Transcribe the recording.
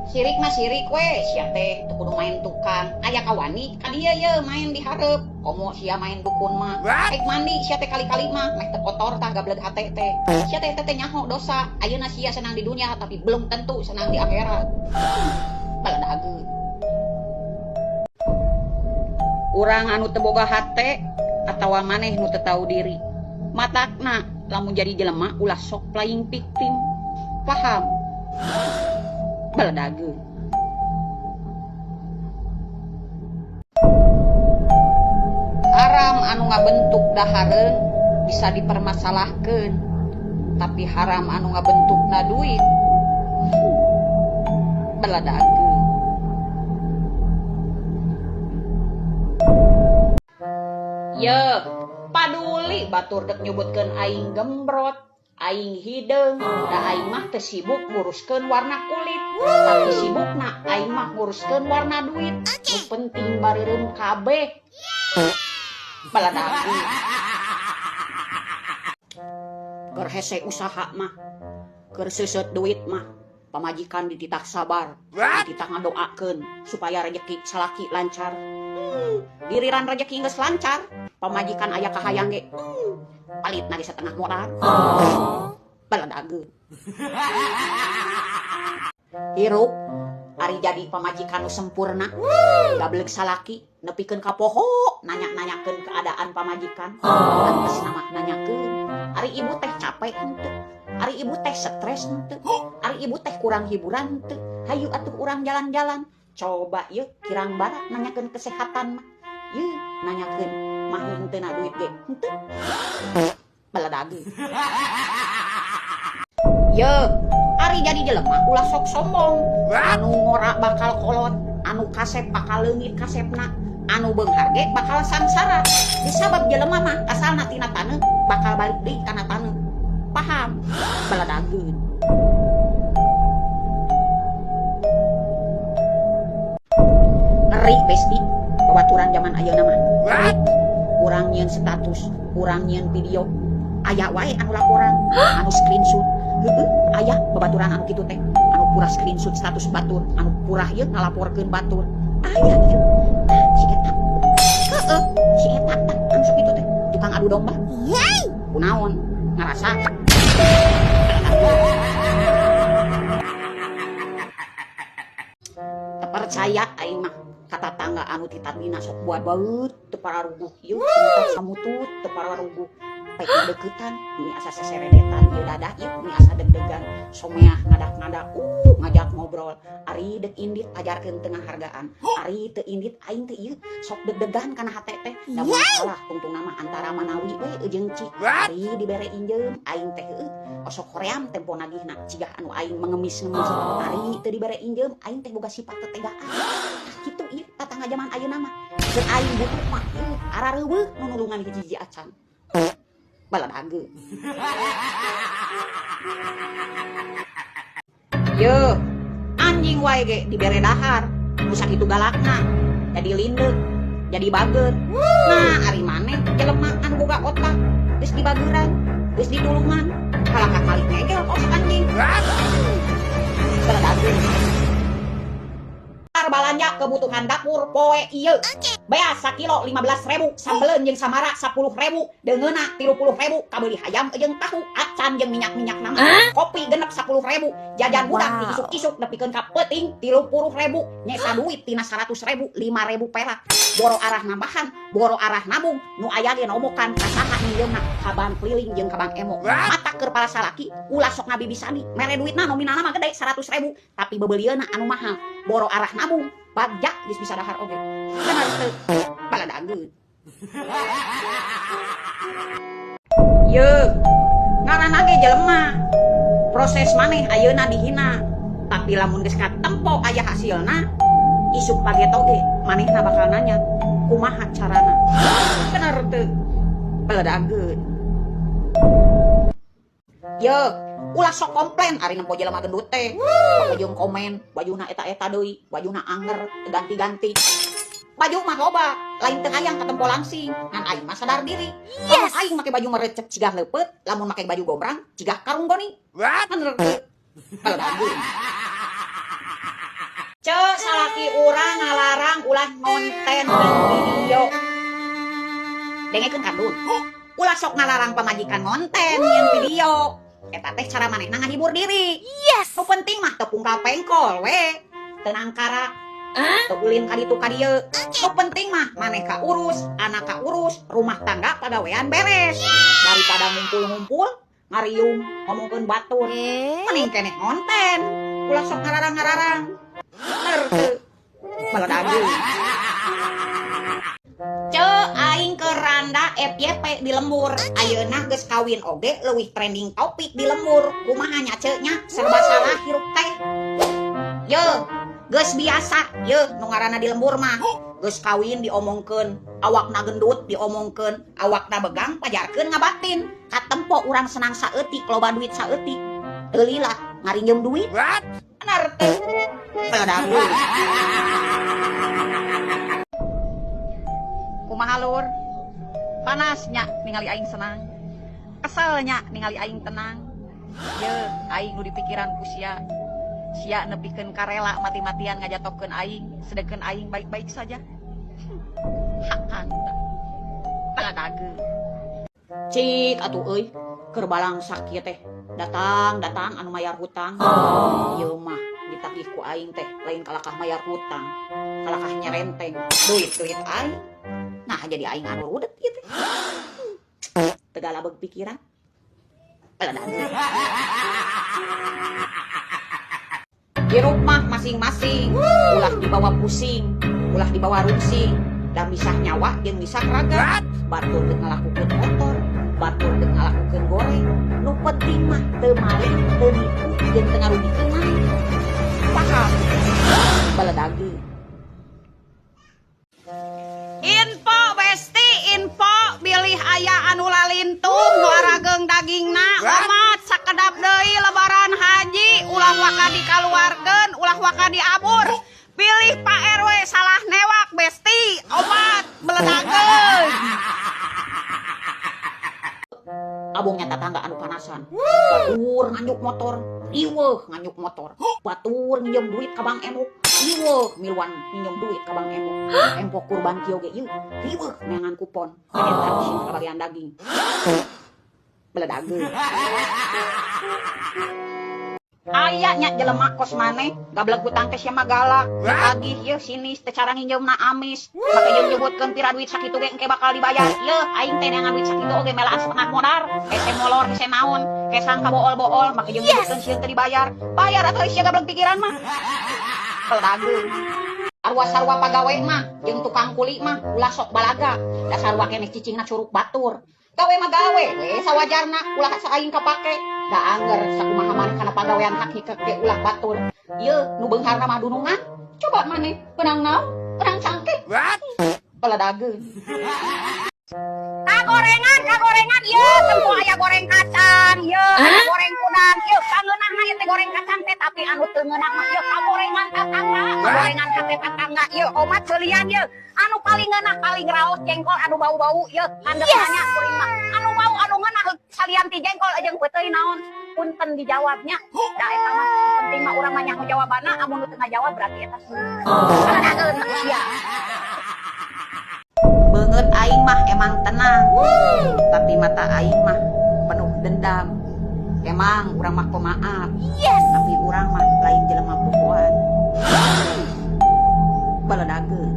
Sirik mah sirik we sia teh teu kudu main tukang. Aya kawani ka dieu ye main di hareup. Komo sia main dukun mah. Rek mandi sia teh kali-kali mah meh teu kotor tah gableg hate teh. Sia teh teh nyaho dosa. Ayeuna sia senang di dunia tapi belum tentu senang di akhirat. Baladageun. Urang anu teu boga hate atawa maneh nu teu tau diri. Matakna lamun jadi jelema ulah sok playing victim. Paham? Baladageun. Haram anu ngabentuk dahareun bisa dipermasalahkeun, tapi haram anu ngabentukna duit. Baladageun. Ye, paduli batur dek nyebutkeun aing gembrot, aing hideung, da aing mah teu sibuk nguruskeun warna kulit, tapi sibukna aing mah nguruskeun warna duit. Nu penting bareureum kabeh. Baladageun. Keur hese usaha mah, keur seuseut duit mah, pamajikan dititah sabar, dititah ngadoakeun supaya rejeki salaki lancar. Giliran rejeki geus lancar, pamajikan aya kahayang ge, palitna ge setengah modal. Baladageun. Hirup ari jadi pamajikan nu sempurna, gableg salaki nepikeun ka poho nanya-nanyakeun keadaan pamajikan. Pantes mah nanyakeun, ari ibu teh capek henteu, ari ibu teh stres henteu, ari ibu teh kurang hiburan henteu, hayu atuh urang jalan-jalan. Coba yeuh kirang bara nanyakeun kesehatan mah, yeuh nanyakeun mah henteu na duit ge henteu. Baladageun. Yeuh, ari jadi jelema ulah sok sombong. Anu ngora bakal kolot, anu kasep bakal leungit kasepna, anu beunghar ge bakal sangsara. Disabab jelema mah asalna tina taneuh bakal balik deui kana taneuh. Paham? Baladageun. Ngeri besti babaturan zaman ayeuna mah. Urang nyieun status, urang nyieun video, aya wae anu laporan, anu screenshot. Heueuh, aya babaturan anu kitu teh, anu purah screenshot status batur, anu purah ieu ngalaporkeun batur. Aya ieu. Tah si eta. Heueuh, si eta tah anu sok kitu teh, tukang adu domba. Kunaon ngarasa. Teu percaya aing mah ka tatangga anu ti tadina sok buat baeut teu pararuguh ieu samutut teu pararuguh. Pek deukeutan meni asa seseredetan ieu dadah ieu meni asa deg-degan someah ngadak-ngadak ngajak ngobrol. Ari deuk indit ajarkeun teu ngahargaan, ari teu indit aing teh ieu sok deg-degan kana hate teh. Da moal salah tungtungna mah antara manawi we jeung cik. Ari dibere injeum aing teh heueuh osok hoream tempo nagihna cigah anu aing mengemis-ngemis. Ari teu dibere injeum aing teh boga sifat tetegaan. Tah kitu ieu tatangga jaman ayeuna mah. Keur aing butuh mah ieu arareuweuh nu nulungan hiji-hiji acan. Baladageun. Yeuh, anjing wae ge dibere dahar, nu sakitu galakna, jadi lindeuk, jadi bager. Nah, ari maneh jelema anu boga otak, geus dibageran, geus ditulungan, kalah kakali ngegel kos anjing. Baladageun. Balanja kebutuhan dapur poe ieu. Beas sakilo 15.000, sambeleun jeung samara 10.000, deungeuna 30.000, kabeuli hayam jeung tahu, acan jeung minyak-minyak nama. Kopi genep 10.000, jajan budak diisuk-isuk nepikeun ka peuting 30.000, nyesa duit tina 100.000, 5.000 perak. Boro arah nambahan, boro arah nabung, nu aya ge nomokan ka saha minjeumna, ka bank keliling jeung ka bank emo. Mata keur para salaki ulah sok ngabibisani, mere duitna nominalna mah gede 100.000, tapi bebelieuna anu mahal. Boro arah nabung, bagja geus bisa dahar oge. Bener teu? Baladageun. Yeuh, ngaranna ge jelema. Proses maneh ayeuna dihina, tapi lamun geus katempo aya hasilna, isuk pageto ge manehna bakal nanya, kumaha carana? Bener teu? Baladageun. Yeuh, ulah sok komplain ari nempo jelema gendut teh. Baka jeung komen, bajuna eta-eta deui, bajuna anger, teu ganti-ganti. Baju mah loba, lain teu hayang katempo langsing, ngan aing mah sadar diri. Lamun aing make baju merecet cigah leupeut, lamun make baju gombrang cigah karung goni. Bener teu? Baladageun. Salaki urang ngalarang ulah ngonten video. Dengekeun kandun. Ulah sok ngalarang pamajikan ngonten yang video. Eta teh cara manehna ngahibur diri. Yes. Nu penting mah teu pungkal pengkol we. Teu nangkara. Teu ulin ka ditu ka dieu. Nu penting mah maneh ka urus, anak ka urus, rumah tangga pagawean beres. Daripada ngumpul-ngumpul ngariung ngomongkeun batur. Mending keneh ngonten. Ulah sok ngararang-ngararang. Bener teu? Baladaging. Ceu aing ke randa FYP di lembur. Ayeuna geus kawin oge leuwih trending topik di lembur. Kumaha nya ceu nya serba salah hirup teh. Ye, geus biasa ye nu ngaranna di lembur mah. Geus kawin diomongkeun, awakna gendut diomongkeun, awakna begang pajarkeun ngabatin. Katempo urang senang saeutik loba duit saeutik. Teu lila ngarinjem duit. Bener teu? Baladaging. Kumaha lur? Panas nya ningali aing senang. Kesel nya ningali aing tenang. Ye, aing nu dipikiran ku sia. Sia nepikeun karela mati-matian ngajatokeun aing, sedengkeun aing baik-baik saja. Hakang teh. Baladaging. Cik atuh euy, keur balangsak ieu teh. Datang-datang anu mayar hutang. Ieu mah ditagih ku aing teh lain kalakah mayar hutang, kalakah nyerenteng duit-duit aing. Nah, jadi aing anu rudet ieu teh. Teu galabeg pikiran. Baladaging. Hirup mah masing-masing, ulah dibawa pusing, ulah dibawa rungsing, da misah nyawa jeung misah raga. Batur geus ngalakukeun motor, batur geus ngalakukeun goreng. Nu penting mah teu maling, teu nipu, jeung teu ngarugikeun maneh. Paham? Baladaging. Info besti, info bilih aya anu lalintuh nu arageung dagingna. Omat sakedap deui lebaran haji, ulah waka dikaluarkeun, ulah waka diabur. Pilih Pak RW salah newak besti, omat beledageun. Abongnya tetangga anu panasan. Batur nganjuk motor, riweuh nganjuk motor. Batur nginjem duit ka Bang Emok, riweuh miluan nginjem duit ka Bang Emok. Empok kurban kieu ge ieu, riweuh neangan kupon. Eta sing kabagian daging. Beledageun. Aya nya jelema kos maneh, gableg hutang teh sia mah galak. Tagih yeuh sinis teh cara nginjeumna amis. Make jeung nyebutkeun pira duit sakitu ge engke bakal dibayar. Yeuh aing teh neangan duit sakitu oge melaan setengah modar. Hese molor hese naon, kesang kabool-bool make jeung nyebutkeun sieun teh dibayar. Bayar atuh sia gableg pikiran mah. Beledageun. Sarua-sarua pagawe mah jeung tukang kuli mah ulah sok balaga. Da sarua keneh cicingna curug batur. Gawe mah gawe we sawajarna ulah sa aing kapake. Da angger sakumaha maneh kana pagawean hak hikek ge ulah batur. Ieu nu beungharna mah dunungan. Coba maneh beunang naon? Beunang cangkeh. Beledageun. Kagorengan, kagorengan ieu tempo aya goreng kacang, ieu aya goreng udang, ieu kangeunahna ieu teh goreng kacang teh tapi anu teu ngeunah mah ieu kagorengan tatangga, kagorengan hate tatangga ieu omat seulian ieu. Anu paling ngeunah paling raos jengkol anu bau-bau ieu handep nanya kuring mah. Anu bau anu ngeunah salian ti jengkol jeung peuteuy naon? Punten dijawabnya. Da eta mah penting mah urang mah nyaho jawabanna, amun nu teu ngajawab berarti eta beledageun sia. Beungeut aing mah emang tenang, tapi mata aing mah penuh dendam. Emang urang mah pemaaf, tapi urang mah lain jelema pohoan. Beledageun.